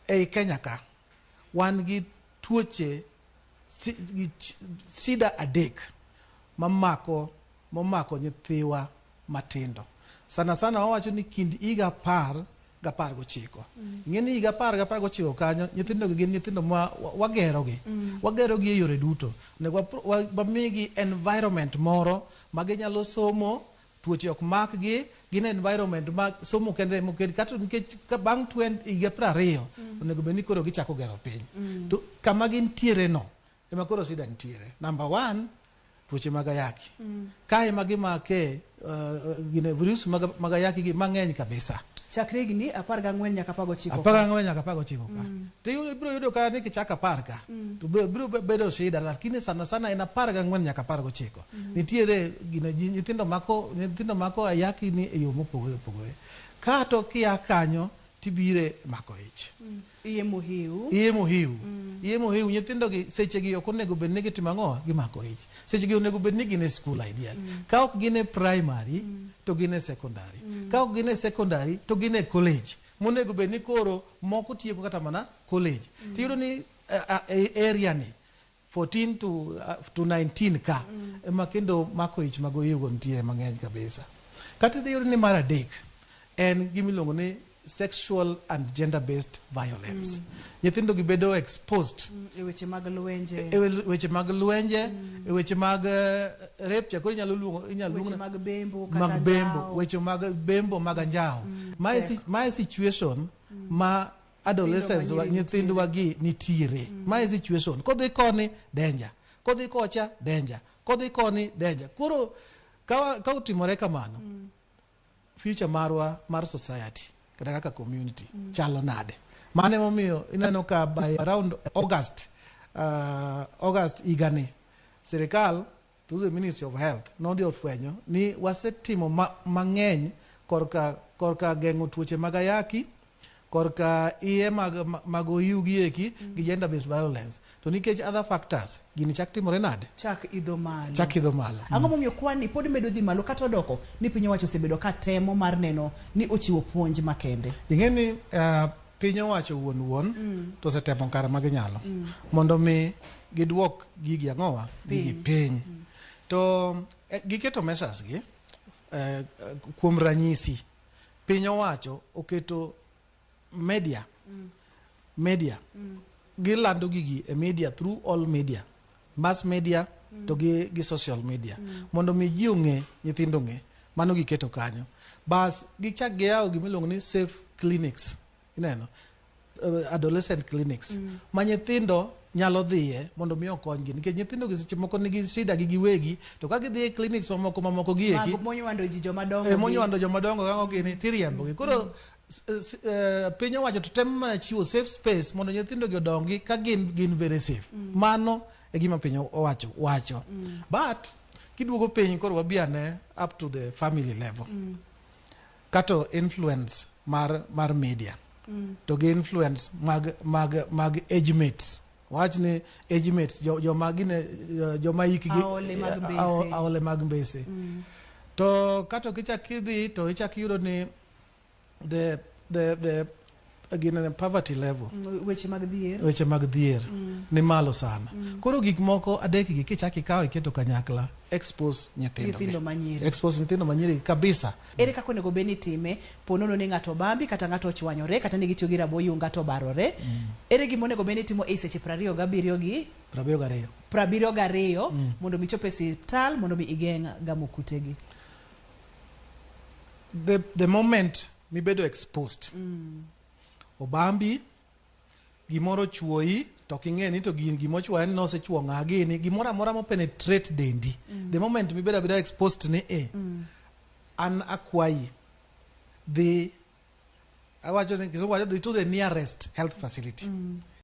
Ei Kenya ka wan gi tuoche gi shida adek mamako momako nyithiwa matindo. Sana sana wawacho ni kind higa 10 gi 19. Ing'e ni higa 10 gi 19 kanyo, nyithindo gi gin nyithindo ma wagerogi. Wagerogi e yore duto. Onego wamigi environment moro ma ginyalo somo, tuoche ok makgi, gin environment ma somo kende emoket kata nikech ka bang' 20 higa 20 onego bed ni koro gichako gero piny. To kama gintiere no ema koro shida nitiere. Number one, tuoche mag ayaki. Ka ema gimake gine virusi mag ayaki gi mang'eny kabisa. Chakre higni 14 nyaka 19. 14 nyaka 19 ka. To ibiro yudo ka ni kichako 10 ka, to biro bedo shida, lakini sana sana en 14 nyaka 19. Nitiere gine ji nyithindo mako ayaki ni e yo mopogore opogore. Kato kia kanyo tibire mako ich. Iye mohiu. Iye mohiu. Iye mohiu nyithindo gi seche gi ok onego bed ni gitimo ang'o? Gimako ich. Seche gi onego bed ni gin e school ideal. Ka ok gin e primary to gin e secondary. Ka ok gin e secondary to gin e college. Monego bed ni koro moko tieko kata mana college. Tiyudo ni e area ni 14 to 19 ka ema kendo mako ich mag ohiugo nitie mang'eny kabisa. Kata idhi yudo ni mar adek en gimiluongo ni sexual and gender based violence. Nyithindo gi bedo exposed E weche mag lwenje. E weche mag lwenje, e weche mag rape cha koro inyalo luongo inyalo weche luong mag bembo kata mag bembo, anjawo. Weche mag bembo mag anjawo. Mae Tek. Mae situation ma adolescents wa manyiri nyithindwa gi nitiere. Mae situation kodhi koni danger, kodhi kocha danger, kodhi koni danger. Koro ka otimore kamano, future marwa mar society kata kaka community chalo nade? Mano emomiyo ineno ka by around August higani, sirikal through the Ministry of Health nodhi ofwenyo ni wasetimo mang'eny korka geng'o tuoche mag ayaki, korka iye mag ohiu gi eki gi gender based violence, to nikech other factors gini chak timore nade? Chak idho malo. Chak idho malo. Ang'o momiyo kwan ni pod medo dhi malo kata odoko ni piny owacho osebedo ka temo mar neno ni ochiwo puonj makende? Ing'e ni piny owacho wuon wuon to osetemo kar ma ginyalo mondo mi giduok gigi ang'owa gigi piny to giketo measures gi kuom ranyisi piny owacho oketo media gilando gigi e media through all media, mass media to gi social media mondo mi ji ong'e, nyithindo ong'e. Mano giketo kanyo. Bas gichak giyawo gimiluongo ni safe clinics, ineno, adolescent clinics ma nyithindo nyalo dhiye mondo mi okonygi, nikech nyithindo gi seche moko nigi shida gi giwegi, to ka gidhi e clinics mamoko mamoko gi eki mag monywando ji jomadongo e monywando jomadongo kang'o gini tiriembogi. Koro piny owacho to temo mana chiwo safe space mondo nyithindo gi odongi ka gin very safe. Mano e gima piny owacho wacho. But kiduogo piny koro wabi ane up to the family level kato influence mar media to gi influence mag age mates, wach ni age mates, joma gine joma hikgi Aole mag mbese. Aole mag mbese. To kato kichak idhi to ichak iyudo ni the gine poverty level, Weche mag dhier. Weche mag dhier ni malo sana. Koro gik moko adek gi kichak ikawo iketo kanyakla, expose nyithindo gi. Nyithindo manyiri. Expose nyithindo manyiri kabisa. Ere kaka onego bed ni itime po nono ni ng'ato obambi kata ng'ato ochwanyore kata ne gitiyo gi rabo yunga to obarore? Ere gima onego bed ni itimo e seche 27 gi 72. 72 mondo mi ichop e siptal mondo mi igeng' gamo kutegi? The moment mibedo exposed, obambi, gimoro chuoyi to ok ing'e ni to gin gimochuoya ni nosechuo ng'a gini, gimoro amora mo penetrate dendi, the moment mibedo abeda exposed ni e an akwayi dhi, awacho ni Kizungu wacho dhi to the nearest health facility.